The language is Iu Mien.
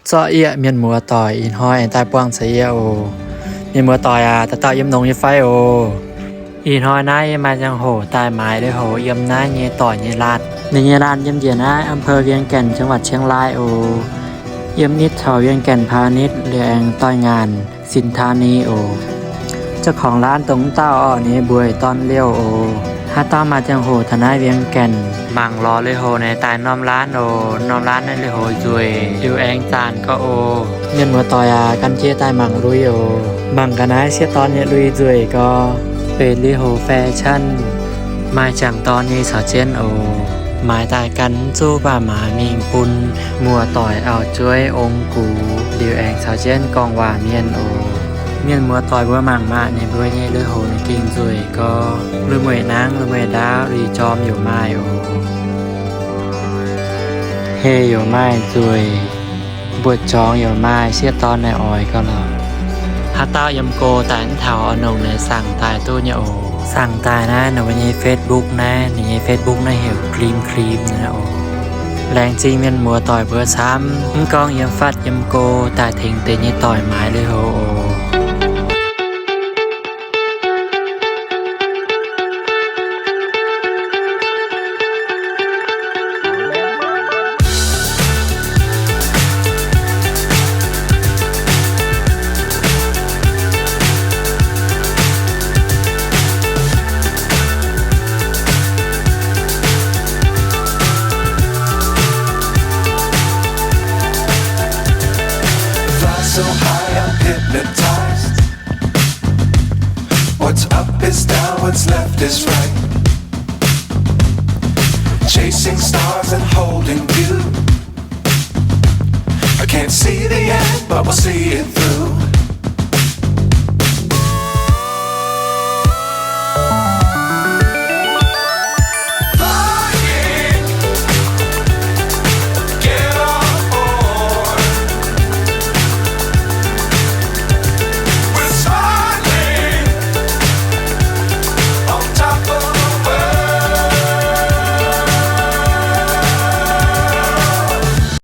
Zorqv yie mienh muoz-doic ih hnoi aengx daaih buangh caux yie oc. Mienh muoz-doic aac, dauh dauh yiem longx nyei fai oc? Ih hnoi naaiv yie maaih ziangh hoc daaih maaiz lui-houx yiem naaiv nyei doic nyei laanh. Ninh nyei laanh yiem njiec naaiv อำเภอเวียงแก่น จังหวัดเชียงราย oc. Yiem nitv taux เวียงแก่นพาณิชย์ liuz aengx doix-ngaanc สินธานี oc. เจ้าของร้าน dongh wuov dauh orqc, ninh nyei mbuox Dorn Liouh oc. Haaix dauh maaih ziangh hoc taux naaiv เวียงแก่น mangc lorz lui-houx naaiv daaih norm laanh oc. Norm laanh naaiv lui-houx nzueic, liuz aengx zaanc gauh oc. Mienh muoz-doic aac, gan jienv daaih mangc lui oc. Mangc gaax naaiv sieqv dorn nyei lui nzueic gauh, benx lui-houx แฟชั่น maaih jangc dorn nyei caux jienv oc. Maaiz daaih gan mv zuqc baac maaiz mingh bun muoz-doic auv-jueiv ong gux, liuz aengx caux jienv gorngv waac mienh oc. Mienh muoz-doic mbuo mangc maah, ninh mbuo nyei lui-houx ninh gengh nzueic gauh, lui-mueic nangv, lui-mueic ndaauv, lui jorm yaac maaih oc. Heh yaac maaih nzueic, mbuoqc jorngx yaac maaih, sieqv dorn naaiv oix gauh lorqc. Haaix dauh yiem go daaih mv taux oix nongc naaiv saangc daaih duqv nyei oc. Saangc daaih naaiv ninh mbuo nyei Facebook naaiv, ninh nyei Facebook naaiv heuc Gleam Gleam naaiv oc. Laengz zingh mienh muoz-doic mbuo camv, mv gorngv yiem fatv yiem go daaih tengx deix nyei doic maaiz lui-houx oc. Fly so high, I'm hypnotized. What's up is down, what's left is right. Chasing stars and holding you. I can't see the end, but we'll see it through.